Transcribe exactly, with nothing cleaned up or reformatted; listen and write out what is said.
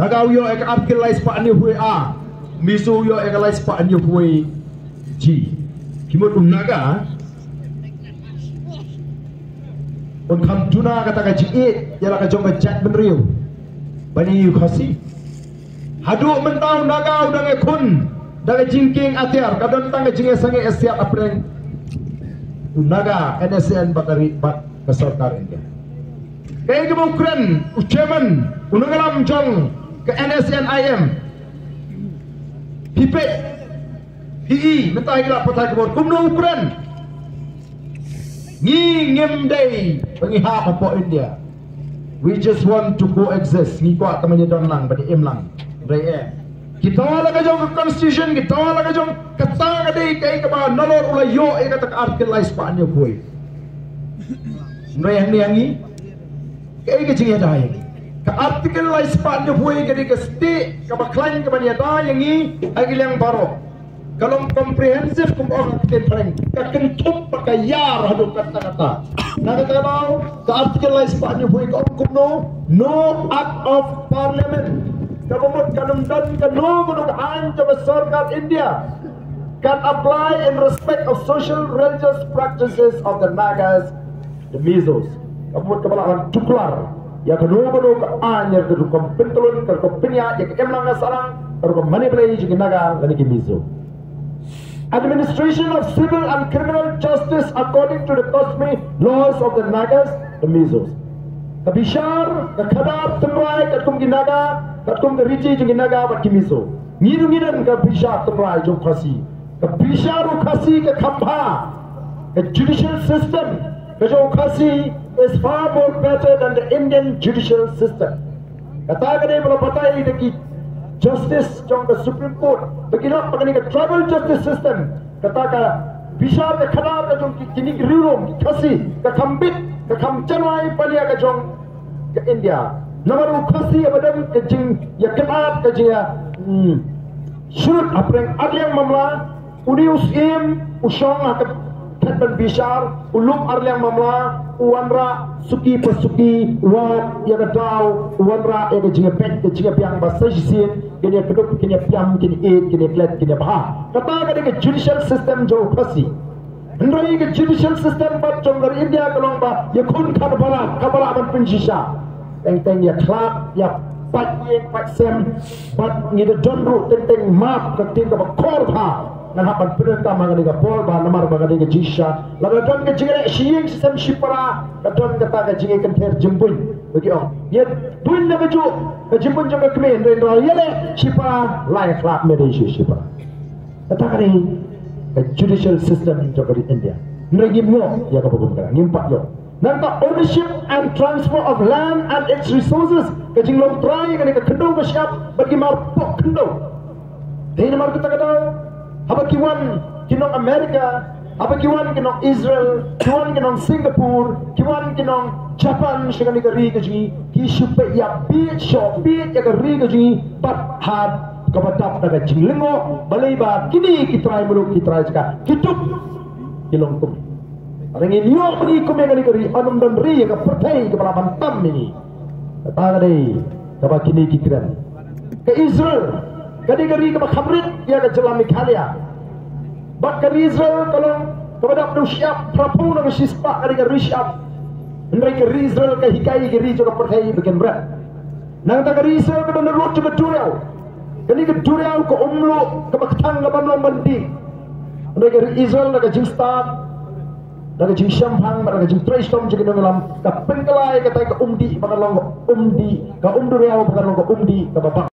Naga u ïoh ïa ka Article lai spah hynñiew phew A, Mizo u ïoh ïa ka lai spah hynñiew phew G. Ki mut u Naga un kham duna kata ka jingïeit ïa la ka jong ka jaitbynriew ban ïa u Khasi. Haduh mynta u Naga u dang ïakhun da ka jingkieng atiar, ka don tang ka jingïasangeh ïasiat hapdeng u Naga, N S C N bad ka ri bad ka sorkar India. Kaei kaba u kren u chairman, u nongïalam jong ka N S C N I M? Phi peit, phi i mynta ha ki lad pathai khubor kumno u kren. Ngi ngim dei ba ngi hap hapoh India. We just want to coexist. Ngi kwah tang ban ïadon lang, ban im lang. Hynrei em, ki dawa la ka jong ka constitution, ki dawa la ka jong, kata ka dei kaei kaba nalor u la ïoh ïa kata ka Article lai spah hynñiew phew. Hynrei hangne ha ngi, kaei ka jingïada ïa ngi? Ka Article lai spah hynñiew phew ka dei ka stieh kaba khlaiñ kaban ïada ïa ngi ha ki liang baroh. Ka long comprehensive, kum ong ka ktien phareng, ka kynthup bad ka ïar haduh katta katta. Na kata ka daw ka Article lai spah hynñiew phew ka ong kumno? No Act of Parliament, kaba mut kam don kano kano ka aiñ jong ka sorkar India can apply in respect of social religious practices of the Nagas, the Mizos. Kaba mut kaba lah ban tuklar ïa kano kano ka aiñ, ïa ka rukom pyntlun, ka rukom pynïaid, ïa ka imlang ka sahlang, ka rukom mane blei jong ki Naga lane ki Mizo. Administration of civil and criminal justice according to the customary laws of the Nagas, the Mizos. Ka bishar, ka khadar tynrai katkum ki Naga, katkum ka riti jong ki Naga bad ki Mizo. Ngi ruh ngi don ka bishar tynrai jong u Khasi. Ka bishar u Khasi ka kham bha. Ka judicial system ka jong u Khasi is far more better than the Indian judicial system. Kata ka dei ba la batai da ki justice jong ka Supreme Court ba ki lap ba kane ka tribal justice system, kata ka bishar ka khadar ka jong ki, kine ki riewlum ki Khasi, ka kham bit, ka kham janai palia ka jong ka India. Namar u Khasi haba don ka jingïakynad, ka jingïa, hmm, shrut hapdeng arliang mamla, une u syiem u shong ha ka khet ban bishar, u lum arliang mamla, u wanrah suki pa suki, u wad ïa ka daw, u wanrah ïa ka jingïapeit, ka jingïabiang ba sa shisien kin ïakdup, kin ïapiam, kin ïeit, kin ïaklet, kin ïabha. Kata ka dei ka judicial system jong u Khasi. Hynrei ka judicial system pat jong ka ri India ka long ba ïakhun kaba lah, kaba lah ban pynshisha. Teng teng ïakhlad, ïapait ïing pait sem, bad ngi da don ruh teng teng map, ka ktien kaba kor bha. Ngan hap ban pyndonkam ha kane ka por ba namar ba ka dei ka jingshisha, lada don ka jingreh shi ïing shi sem shi para, ka don kata ka jingïakynther jymbuiñ. Ba ki ong, ïa buiñ na kajuh ka jymbuiñ jong ka kmie, hynrei hynrei ïaleh shi para, la ïakhlad me dei shi shi para. Kata ka dei ka judicial system jong ka ri India. Hynrei ngim ïoh ïa kaba kum kata, ngim pat ïoh. Nangta ownership and transfer of land and its resources, ka jinglong trai kane ka khyndew ka shyiap bad ki mar pok khyndew. Dei namar kata ka daw haba ki wan ki nong America, haba ki wan ki nong Israel, ki wan ki nong Singapore, ki wan ki nong Japan sha kane ka ri ka jong ngi, ki shu peit ïa bit, shu peit ïa ka ri ka jong ngi, bad ha kaba dap da ka jinglyngngoh, balei ba kine ki trai muluk, ki trai jaka, ki duk, ki long kum. Hynrei ngin ïoh ba ngi kum ïa kane ka ri, ym don ri ïa ka pyrthei kaba lah ban tam ïa ngi. Kata ka dei kaba kine ki kren. Ka Israel ka dei ka ri kaba kham rit ïa ka jylla Meghalaya. Bad ka ri Israel ka long kaba dap da u shyiap, phraphew na ka shispah ka dei ka ri shyiap. Hynrei ka ri Israel ka hikai ïa ki ri jong ka pyrthei ba kin rit. Nangta ka ri Israel ka don na rud jong ka duriaw. Kane ka duriaw ka um luh kaba kthang, kaba ym long ban dih. Hynrei ka ri Israel da ka jingstad, da ka jingshemphang bad da ka jingtrei shitom jong ki nongïalam, ka pynkylla ïa kata ka umdih ba kan long ka umdih, ka umduriaw ba kan long ka umdih kaba bang.